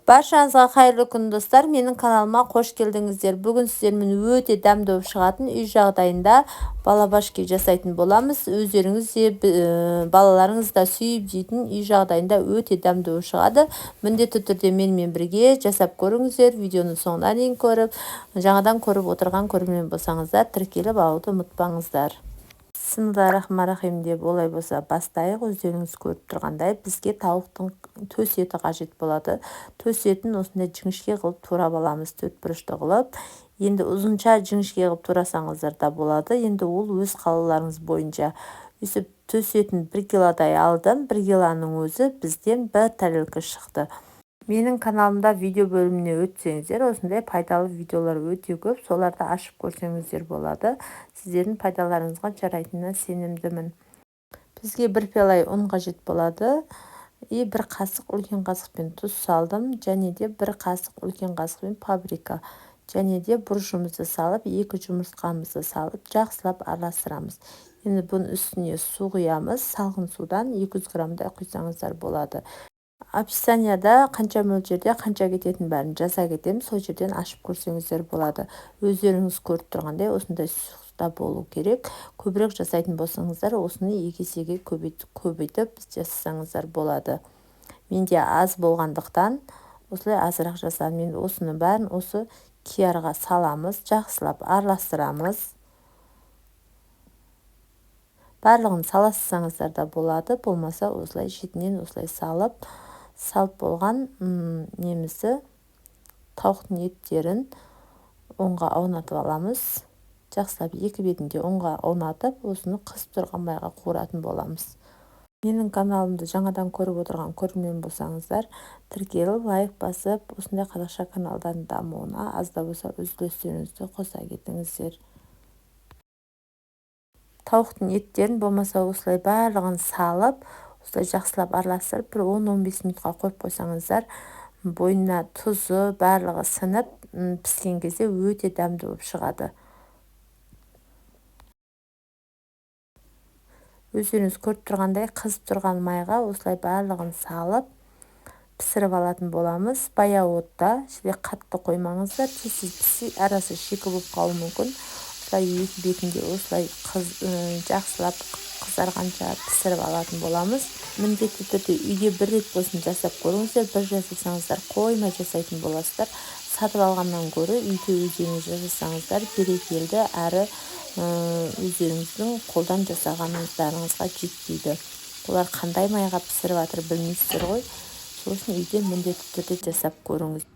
Баршаңызға қайырлы күн, достар! Менің каналыма қош келдіңіздер. Бүгін сіздермен өте дәмді болып шығатын үй жағдайында балабашки жасайтын боламыз. Өздеріңіз де, балаларыңыз да сүйіп жейтін, үй жағдайында өте дәмді болып шығады. Міндетті түрде менімен бірге жасап көріңіздер. Видеоны соңына дейін көріп, жаңадан көріп отырған көрермен болсаңыздар, тіркеліп алуды ұмытпаңыздар. Бисмиллахиррахманиррахим деп, олай болса, бастайық. Өздеріңіз көріп тұрғандай, бізге тауықтың төс еті қажет болады. Төс етін осындай жіңішке қылып турап аламыз, төрт бұрышты қылып. Енді ұзынша, жіңішке қылып турасаңыздар да болады, енді ол өз қалауларыңыз бойынша. Өйстіп төс етін 1 килодай алдым. 1 килоның өзі бізден бір тарелка шықты. Менің каналымда видео бөліміне өтсеңіздер, осындай пайдалы видеолар өте көп, соларды ашып көрсеңіздер болады. Сіздердің пайдаларыңызға жарайтынына сенімдімін. Бізге бір пиала ұн қажет болады. И бір қасық үлкен қасықпен тұз салдым, және де бір қасық үлкен қасықпен паприка, және де бұрышымызды салып, екі жұмыртқамызды салып, жақсылап араластырамыз. Енді бұның үстіне су құямыз. Салқын судан 200 граммдай құйсаңыздар болады. Описанияда қанша мөлшерде қанша кететінін бәрін жаза кетемін, сол жерден ашып көрсеңіздер болады. Өздеріңіз көріп тұрғандай, осындай сұйықта болу керек. Көбірек жасайтын болсаңыздар, осыны 2 есеге көбейтіп жасасаңыздар болады. Менде аз болғандықтан, осылай азырақ жасадым. Енді осыны бәрін осы киярға саламыз, жақсылап араластырамыз. Барлығын сала салсаңыздар да болады, болмаса осылай шетінен осылай салып. Салып болған немізді, тауықтың еттерін ұнға аунатып аламыз. Жақсылап екі бетінде ұнға аунатып, осыны қызып тұрған майға қуыратын боламыз. Менің каналымды жаңадан көріп отырған көрермен болсаңыздар, тіркеліп, лайк басып, осындай қазақша каналдардың дамуына аз да болса өз үлестеріңізді қоса кетіңіздер. Тауықтың еттерін болмаса осылай барлығын салып, осылай жақсылап араластырып, бір 10-15 минутқа қойып қойсаңыздар, бойына тұзы, барлығы сіңіп, піскен кезде өте дәмді болып шығады. Өздеріңіз көріп тұрғандай, қызып тұрған майға осылай барлығын салып, пісіріп алатын боламыз. Баяу отта, ішінде қатты қоймаңыздар, тез тез піссе, арасы шикі болып қалуы мүмкін. Осылай екі бетінде осылай жақсылап қызарғанша пісіріп алатын боламыз. Міндетті түрде үйде бір рет болсын жасап көріңіздер. Бір жасасаңыздар, қоймай жасайтын боласыздар. Сатып алғаннан гөрі үйде өздеріңіз жасасаңыздар, берекелді әрі өздеріңіздің қолдан жасағандарыңызға жетпейді. Олар қандай майға пісіріп жатыр, білмейсіздер ғой. Сол үшін үйде міндетті түрде жасап көріңіз.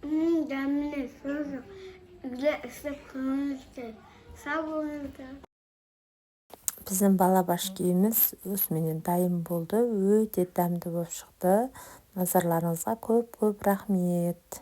Дәміне сөз жоқ. Үйде істеп көріңіздер. Сау болыңыздар. Біздің балабашкиіміз осыменен дайын болды. Өте дәмді болып шықты. Назарларыңызға көп көп рахмет.